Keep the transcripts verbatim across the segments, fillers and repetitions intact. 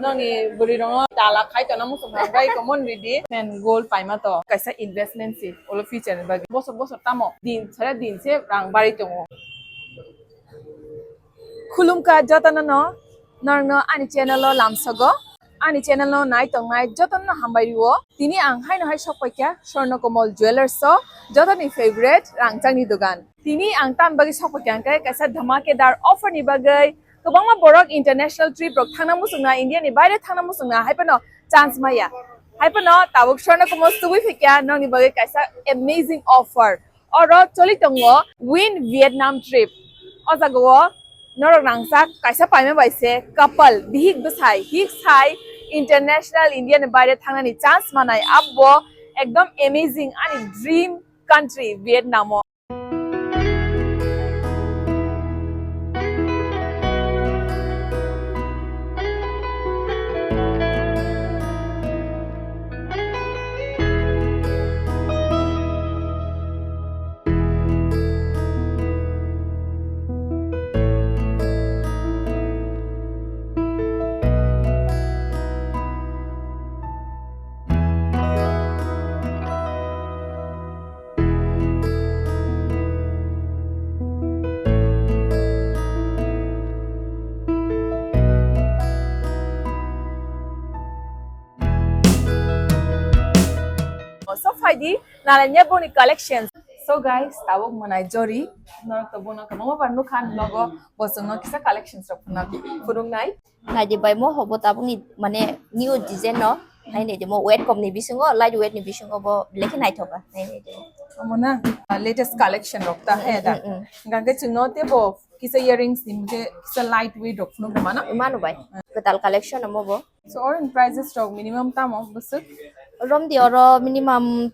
Nongni bwrwi rongo tala khai tongna muchung hambai common ridi. Men gold paima to kaisa investment si olo future ni bagwi. Bosor bosor tamo din sare din se rang bari tongo. Khulumkha jotono no, norokno ani channel o lamsogo. Ani channel no nai tongnai jotono no hambai rio. Tini ang haino hai sok paikha Swarna Kamal Jewellers o, jotoni favorite rangchakni dogan. Tini ang tam bagwi sok paikha hwnkhe kaisa dhamakedar offer ni bagwi kwbangma borok international trip rok thangna muchungna, India ni baire thangna muchungna hai phano chance maya. Hai phano tabuk Swarna Kamal tubui phaikha nokni bagwi kaisa amazing offer. Oro choli tongo Win Vietnam trip. O jaga o norok rangchak kaisa paima bai se couple, bihik bwsai, hik sai international India ni baire thangnani chance manai, abo ekdom amazing ani dream country Vietnam o. So phaidi nalanya boni collections. So guys, tabuk mwnai jori norok to bono kwbangma bar nukha logo bosongno kisa collections rok phunuknai. Naidi bai mo hobo tabukni mane new design no. Hai naidi mo weight kom ni bisingo, light weight ni bisingo bo belai khe naithoka. Hai naidi mo. Omo na, ah, latest collection rok ta he da. Mm, mm. Hingkha khe chwngno tebo kisa earrings ni hingkhe kisa light weight rok phunuk mano. Mano bai. Kwtal collection omo bo. So, oro ni prices rok minimum tamo bwswk? Romdi oro minimum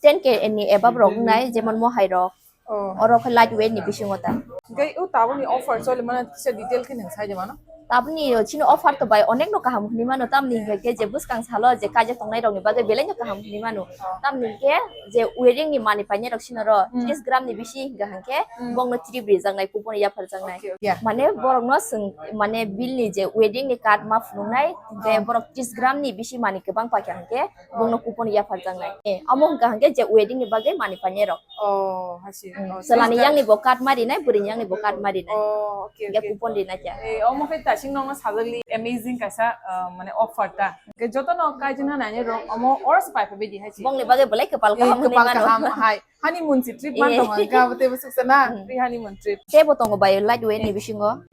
ten K ni above rok wngnai, jemon mohai rok. Oh. Oro khe light weight ni bisingo ta. Hingke o tabukni offer choli mano kisa detail khe nwng sai de mano? Tabukni o chini offer to bai onek no kaham hwnwi mano, tamni hingke khe je bwskang salo je kaijak tongnai rokni bagwi belai no kaham hwnwi mano. Oh. Tamni hingke je wedding ni manwi painai rok sino ro Hmm. tris gram ni bisi hingka hingke Hmm. bongno trip rijaknai, kupon yapharjaknai. Okay, okay. Yeah. Mane borokno swng, mane bill ni je wedding ni card ma phunuknai, hingke Oh. borok tris gram ni bisi manwi kwbang paikha hingke bongno kupon yapharjaknai. Eh, amo hingka hingke je wedding ni bagwi manwi painai rok. Oh, hasi. Hmm. Oh, Chwlani tris gram. Yangni bo card ma rinai, bwrwini yangni bo card ma rinai. Oh, okay, Hingke okay. kupon rinai kya. Eh, omo khe tasing nongno sajagli amazing kaisa, ah, mane offer ta. Hingke jotono kaijina nainai rok omo oro se paipha bidi hai si. Bongni bagwi belai kwpal Eh, kaham hwnwi kwpal mano. Kaham hai. Honeymoon si trip man Eh. Tongma hingke abo teibo suksa na. Hmm. Free honeymoon trip. Teibo tongo bai light weight ni Eh. Bisingo.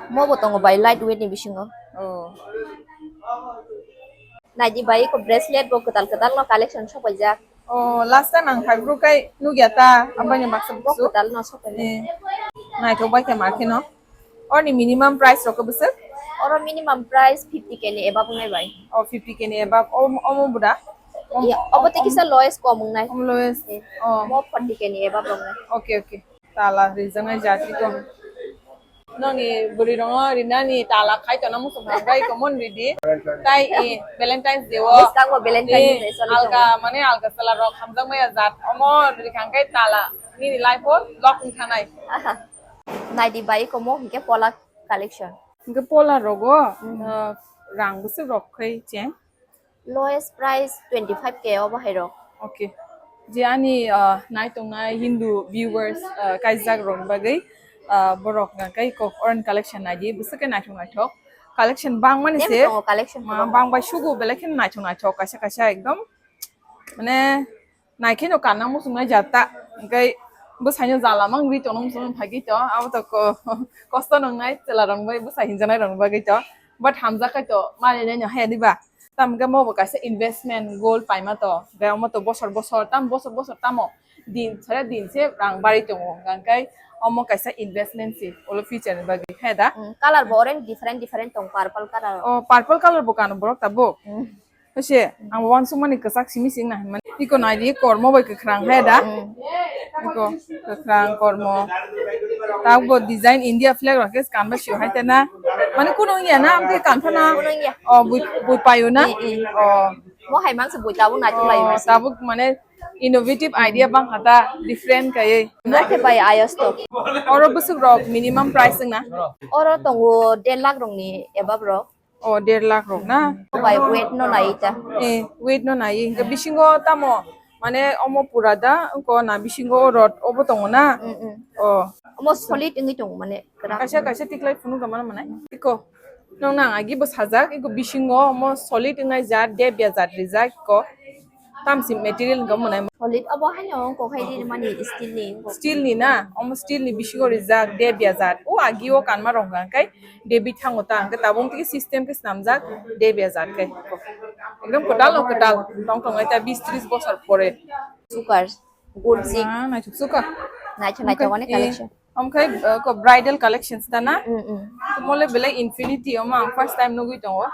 Mo bo tongo bai light weight ni bisingo. Oh. Naidi bai ko bracelet bo kwtal kwtal no collection sopaijak. Oh, last time ang phaibruk kai nugya ta, abani baksa Bo busu. Kwtal no sopaijak. Eh. Naithok bai khe ma kheno. Orni minimum price rok bwswk? Oro minimum price fifty K ni above wngnai bai. Oh, fifty K ni above. Om-, omo buda? Om-, Iya, obo om-, te kisa om-, lowest kom wngnai. Om lowest. Eh, Oh. Mo forty K ni above wngnai. Okay, okay. Tala rijaknai jati ko. Nongni bwrwi rongo rinani tala khai tongna muchung hambai common ridi. Tai i Valentine's Day o. Bwskango Valentine's Day soli alga tongo. Mane alga sala rok hamjak maya jat. Omo rikha hingke tala nini life o lock wngkha nai. Aha. Naidi bai komo hingke pola collection. Hingke pola rogo, Hmm. uh, rang bwswk rok khai cheng. Lowest price twenty five K obo hai rok. Okay. Je ani, ah, naitongnai Hindu viewers, ah, kaijak rokni bagwi, ah, borok hwnka khe kok orange collection naidi, bwswk khe naithok naithok. Collection bangmani Teibo se, tongo collection ma, kwbangma. Bang bai sugo belai kheno naithok naithok, kaisa kaisa ekdom, mane, naikheno kanna muchungnai jat ta, hwnkhe bwsaino jala mang ri tongno muchungma phaikhe to, abo to ko-, kosto nwngnai chwla rokni bagwi, bwsa hinjaknai rokni bagwi to, but hamjak khai to, mani nai no haya diba? Tamo khe mo bo kaisa investment gold paima to, hwnkhe omo to bosor bosor, tamo bosor bosor tamo din sare din se rang bari tongo, hwnkhe omo kaisa investment se, olo future ni bagwi, he da? Mm, color bo orange different different tong, purple color. O purple color bo kano borok tabuk. Mm. Hwse, ang bo uansukmani kwchak simi sing na hinmani. Iko naidi kormo bai kwkhwrang he da? Mm. Iko kwkhwrang kormo. Tabuk bo design India flag rok khe kanba sio hai tena. Mane kuno wngya na, amtwi kanphana? Kuno wngya. O, bui, bui payo na? Mm, mm. O. Mo hai mangsa bui tabuk naitok layo. O, tabuk mane innovative idea bang kha ta, different kaiye. Nake bai ayos to. Oro bwswk rok minimum price wng na? Oro tongo der lakh rokni above rok. O, der lakh rok na? Bai weight no nai ta. Eh, weight no nai. Hingke bisingo tamo, mane omo pura da, wngko na bisingo rot obo tongo na? Mm, mm. O. Omo solid wngwi tongo mane. Kaisa, kaisa tiklai phunuk da mano mane. Iko. Nong nang agi bo sajak, iko bisingo omo solid wngnai jat, debya jat rijak iko. Tamsi material wngkha omo nai. Solid obo haino wngkha khai di mani steel ni wngkha. Steel ni na, omo steel ni bisingo rijak, debya jat. O agi o kanma rok hwnkha khe debi thango ta, hwnkhe tabuk tei system khe swnamjak, debya jat khe. Ekdom kwtal no kwtal, tong tong ta bis tris bosor pore. Sukar, gold chip. Ah, naithok suka. Naithok, naithok, onek collection. Omo khai, uh, ko bridal collections ta na? Mm, mm. Mole belai infinity omo ang first time nugui tongo.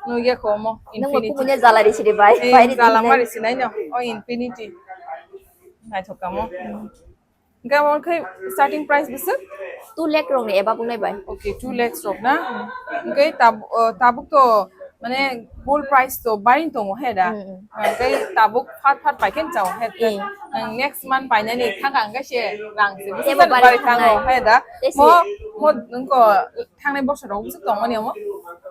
Nugya ko omo infinity. Nung kukunya jala ri siri bai. Eh, bai ri jala mari sinai no. O infinity. Naithok kamo. Hingke omo khai starting price bwswk? Two lakh rok ni eba bungnai bai. Okay, two lakhs rok na? Hingke tab-, uh, tabuk to mane gold price to bai tongo he da. Mm, mm. Hingke tabuk phat phat pai khe chao he. Eh. Ang next month painani thangka hingke se rang se bwswk bari thango he da. Mo, mo nungko thangnai bosor rok bwswk tongmani omo?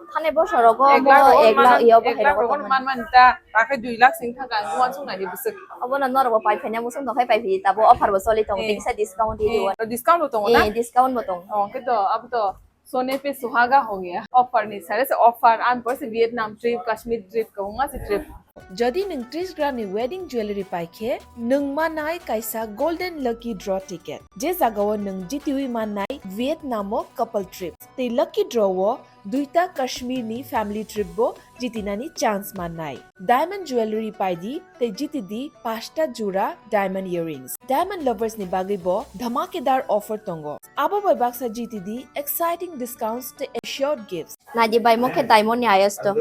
Thangnai bosor rogo ek lakh rok man, yo ek lakh rok man ta, ta khe dui lakh sing thangka ang uansuk nai di bwswk. Obo no norok bo pai phai na bwswk tong khai pai phi tabo offer bo choli tongo, eh, tei kisa discount di di. Eh, discount bo tongo na? Eh, discount bo tongo. Oh, khe to abo to Sone pe suhaga ho gaya. Offer ni sare se offer, ang pore se Vietnam trip, Kashmir trip, kwbangma se trip. Jodi nwng tris gram ni wedding jewelry pai khe, nwng mannai kaisa golden lucky draw ticket. Je jagao nwng jitiwi mannai Vietnam o couple trip. Tei lucky draw o duita Kashmir ni family trip bo jitinani chance mannai. Diamond jewelry pai di tei jiti di pasta jura diamond earrings. Diamond lovers ni bagwi bo dhamakedar offer tongo. Abo bai baksa jiti di exciting discounts tei assured gifts. Nai di bai mo khe diamond ni ayos to.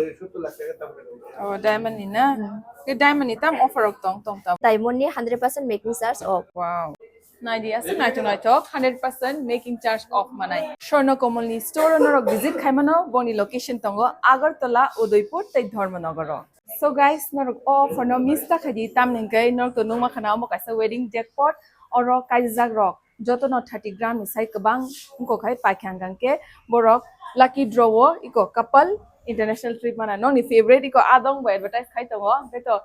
Oh, diamond ni na? Hmm. Ke diamond ni tam offer rok tong, tong tam? Diamond ni hundred percent making charge off. Wow. Nai di aswk naithok naithok, hundred percent making charge off manai. Swarna Kamal ni store o norok visit khai mano, boni location tongo Agartala, Udaipur tei Dharmanagar o. So guys, norok o offer no miss ta khai di, tamni hwnkhe norok to nukma khana omo kaisa wedding jackpot, oro kaijak rok joto no thirty gram ni sai kwbang wngkha khai paikha hwnkhe borok lucky draw o iko couple international trip mana nokni favorite iko adong bo advertise khai tongo, hwnkhe to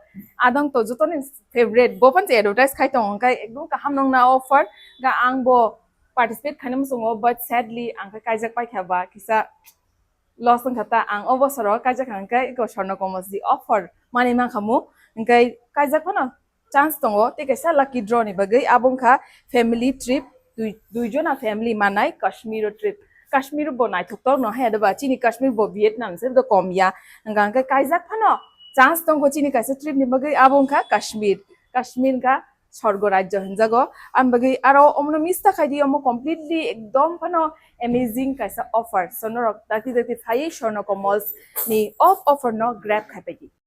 adong to joto ni favorite bo phano advertise khai tongo, hwnkhe ekdom kaham nongna offer, hwnkhe ang bo participate khaina muchungo, but sadly ang khe kaijak paikha ba kisa loss wngkha ta, ang o bosoro kaijak kha hwnkhe iko Swarna Kamal ni offer manwi mankha mu, hwnkhe kaijak phano chance tongo tei kaisa lucky draw ni bagwi, abo wngkha family trip, dui, dui jona family manai Kashmir o trip. Kashmir bo naithok tok no haya doba, chini Kashmir bo Vietnam se do kom ya, hwnkha hwnkhe kaijak phano chance tongo chini kaisa trip ni bagwi, abo wngkha Kashmir. Kashmir wngkha sorgo rajyo hinjago. Ang bagwi aro omono miss ta khai di, omo completely ekdom phano amazing kaisa offer. So norok dakti dakti phaiwi Swarna Kamals ni off offer no grab khai pai di.